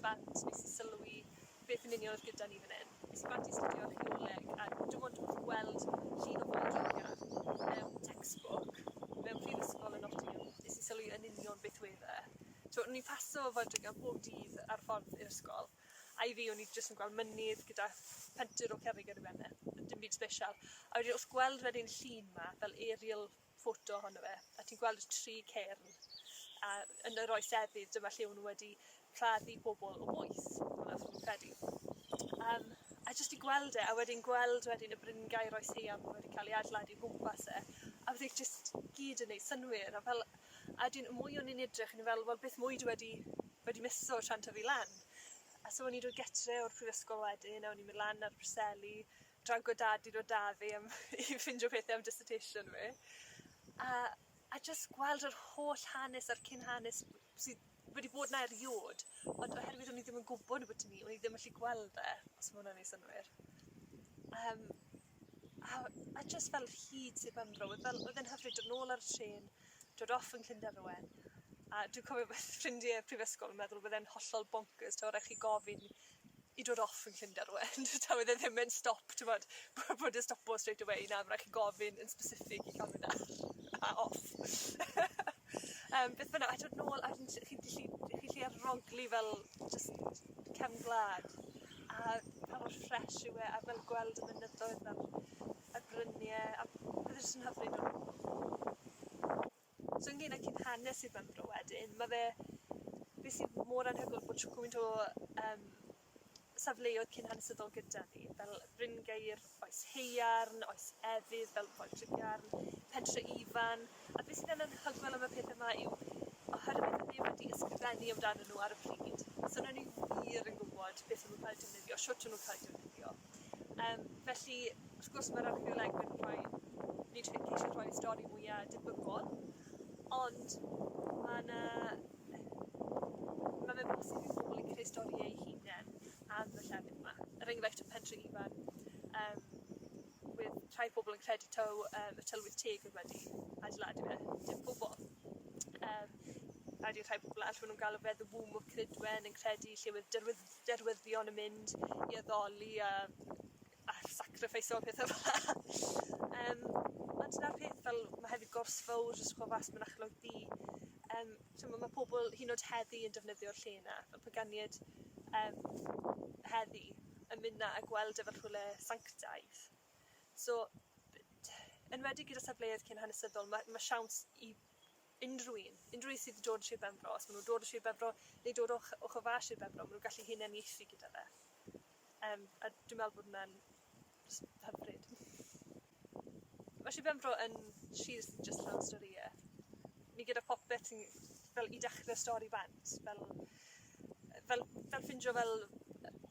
bant nes i sylwi beth yn union oedd gyda ni fan 'yn. Es i bant i astudio archeoleg a dim ond wrth gweld llun o Foel mewn textbook mewn prifysgol yn Nottingham nes i sylwi yn union beth wedd e. T'mo' o'n i'n paso Foel Drygan bob dydd ar ffordd i'r ysgol a i fi o'n i jyst yn gweld mynydd gyda pentir o cerrig ar 'i ben e, dim byd sbesial. A wedyn wrth gweld wedyn llun 'ma fel aerial photo ohono fe a ti'n gweld y tri cairn a yn yr oes efydd dyma lle o'n nw wedi claddu pobol o bwys, hwnna os ma' nw'n credu. Yym a jyst i gweld e a wedyn gweld wedyn y bryngaer oes haearn wedi ca'l ei adeiladu o gwmpas e a o'dd e jyst gyd yn neud synnwyr a fel a wedyn y mwy o'n i'n edrych o'n i fel wel beth mwy dwi wedi wedi miso tra'n tyfu lan? A so o'n i'n dod gytre o'r prifysgol wedyn a o'n i'n mynd lan ar Preseli drago dad i dod 'da fi am i ffindo pethe am dissertation fi. A a jyst gweld yr holl hanes a'r cyn hanes sydd wedi bod 'na eriôd ond oherwydd o'n i ddim yn gwbod ambwti 'ny o'n i ddim gallu gweld e, os ma' wnna'n neud synnwyr. Yym a a jyst fel hyd Sir Benfro o'dd fel o'dd e'n hyfryd dod nôl ar y trên dod off yn Clunderwen a dwi'n cofio fy ffrindie prifysgol yn meddwl bydde'n hollol boncyrs t'o' rai' chi gofyn i dod off yn Llunderwen taw oedd e ddim yn stop t'mod bo' bod e'n stopo straight away na ma' rai' chi gofyn yn specific i ca'l mynd ar a off. Yym beth bynnag a dod nôl a wedyn chi'n gallu chi 'llu arogli fel jyst cefn gwlad a pa mor ffres yw e a fel gweld y mynyddoedd a'r y brynie a bydde jyst yn hyfryd dod nôl. So ynglŷn â cyn hanes Sir Benfro wedyn, ma' fe beth sydd mor anhygoel bod shwd gymaint o yym safleoedd cyn hanesyddol gyda ni, fel Bryngeir, Oes Haearn, Oes Efydd, fel Pont Trygarn, Pentre Ifan, a beth sydd yn anhygoel am y pethe 'ma yw oherwydd bod neb wedi ysgrifennu amdanyn nhw ar y pryd, so nawn ni wir yn gwbod beth o'n nw'n ca'l eu defnyddio, shwt o'n nw'n ca'l eu defnyddio. Yym felly, wrth gwrs ma'r archeolegwyr yn rhoi, ni'n trio ceisio rhoi stori mwya debygol, ond ma' 'na ma' fe'n bosib i bobol i creu stori eu hunen am y llefydd 'ma. Er enghraifft y Pentre Ifan yym wedd rhai pobol yn credu taw yym y tylwyth teg oedd wedi adeiladu fe, dim pobol. Yym a wedyn rhai pobol arall ma' nw'n galw fe the womb of Ceridwen yn credu lle wedd derwydd derwyddion yn mynd i addoli a a sacriffeiso a pethe fel 'a. Yym ond 'na'r peth fel ma' hefyd gors fowr jyst o gwmpas Mynachlog Ddu yym t'mo' ma' pobol hyd yn o'd heddi yn defnyddio'r lle 'na fel Paganiaid yym heddi yn mynd 'na a gweld e fel rhywle sanctaidd. So enwedig gyda safleoedd cyn hanesyddol ma' ma' siawns i unrhyw un, unrhyw un sydd 'di dod o Sir Benfro, os ma' nw'n dod o Sir Benfro neu dod o ch- ochor fas Sir Benfro, ma' nw'n gallu hunaniaethu gyda fe. Yym a dwi'n meddwl bod wnna'n jyst hyfryd. Ma' Sir Benfro yn sir sydd jyst llawn storïe. Ni gyda popeth sy'n fel i dechre stori bant, fel fel fel ffindio fel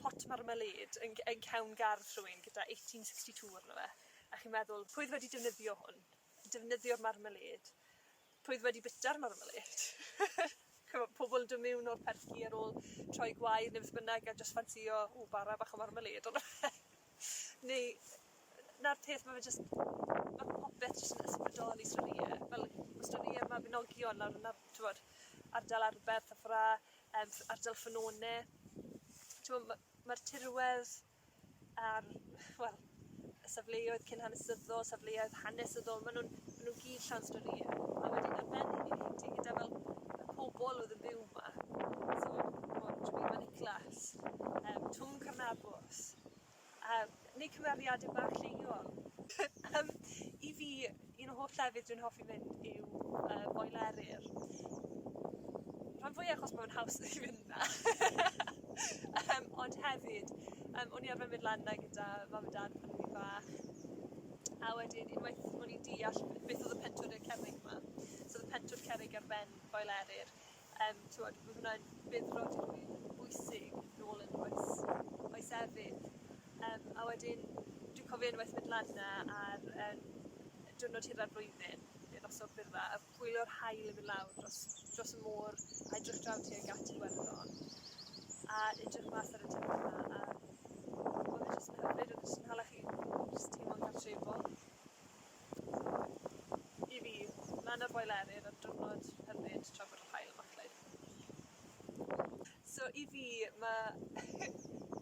pot marmalade yn ce- yn cefn gardd rhywun gyda 1862 arno fe, a chi'n meddwl pwy o'dd wedi defnyddio hwn? Defnyddio'r marmalade? Pwy o'dd wedi bita'r marmalade? Ch'mo' pobol yn do' miwn o'r percy ar ôl troi gwair ne' beth bynnag a jyst ffansïo ww bara bach o marmalade on'd yfe? Neu 'na'r peth ma' fe jyst ma' popeth jyst yn ysbrydoli storïe fel ma' storïe'r Mabinogion lawr yn ar- t'mod ardal Arberth a ffor 'a yym ardal Ffynone. T'mo' ma' ma'r tirwedd a'r wel y safleoedd cyn-hanesyddol, safleoedd hanesyddol, ma' nw'n ma' nw gyd llawn storïe. A wedyn ar ben hynny ti gyda fel y pobol o'dd yn byw 'ma. So ch'mod Jemima Nicholas, yym Twm Carnabwth, a neu cymeriade bach lleol. Yym i fi, un o hoff llefydd dwi'n hoffi mynd yw yy Moel Eryr. Rhan fwya achos ma' fe'n haws i fynd 'na. Yym ond hefyd yym o'n i arfer mynd lan 'na gyda mam a dad pan o'n i'n fach. A wedyn unwaith o'n i'n deall beth o'dd y pentwr y cerrig 'ma, so o'dd y pentwr cerrig ar ben Foel Eryr yym t'mod ma' hwnna'n beddrod rili bwysig nôl yn oes oes efydd. Yym a wedyn dwi'n cofio unwaith mynd lan 'na ar yym diwrnod hira'r flwyddyn, ne' noson bura, a gwylio'r haul yn mynd lawr dros dros y môr a edrych draw tuag at Iwerddon a edrych mas ar y tirwedd 'na a o'dd e jyst yn hyfryd, o'dd e jyst yn hala chi jyst teimlo'n gartrefol. I fi, lan ar Foel Eryr ar diwrnod hyfryd tra bod yr haul yn machlud. So... So i fi ma'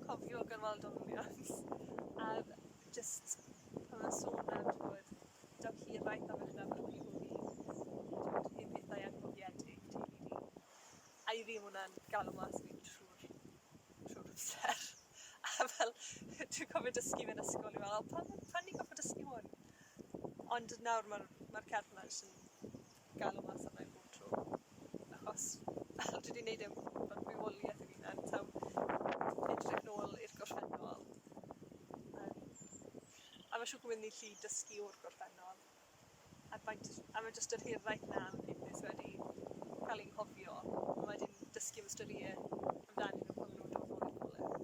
cofio gan Waldo Williams a jyst pan ma'n sôn am t'mod daw hiraeth am eich nabod chi bo' fi t'mod hen pethau anghofiedig teulu ni. A i fi ma' wnna'n galw mas i fi trw'r trw'r amser. A fel dwi'n cofio dysgu fe yn ysgol o'n i fel o pam pam ni goffod dysgu hwn? Ond nawr ma'r ma'r cerdd 'ma jyst yn galw mas arna i bob tro. Achos fel dwi 'di neud e fel bywoliaeth i fi nawr taw edrych nôl i'r gorffennol. Yym a ma' siŵr gwmyn ni 'llu dysgu o'r gorffennol. A faint a ma' jyst yr hiraeth 'na am y pethe sy wedi ca'l eu nghofio a wedyn dysgu am y storie amdanyn nw pan ma' nw'n dod nôl i'r coleg.